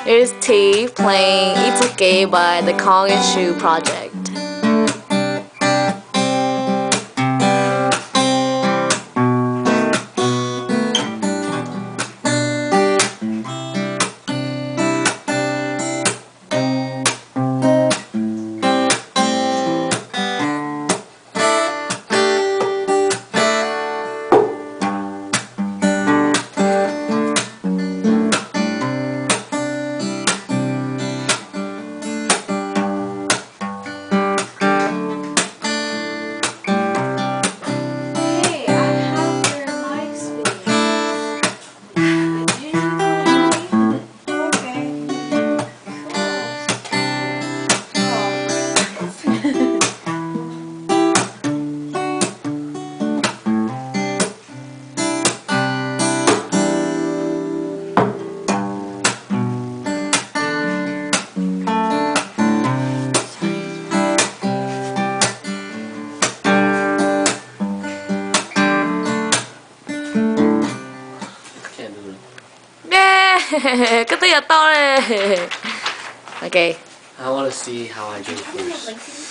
Here's T playing Ib Txoj Kev by the Kong and Shu Project. Hey, I have your mic speaker. Did you call me? Okay. Koj twb yuav tau li. Ok. I want to see how I do first.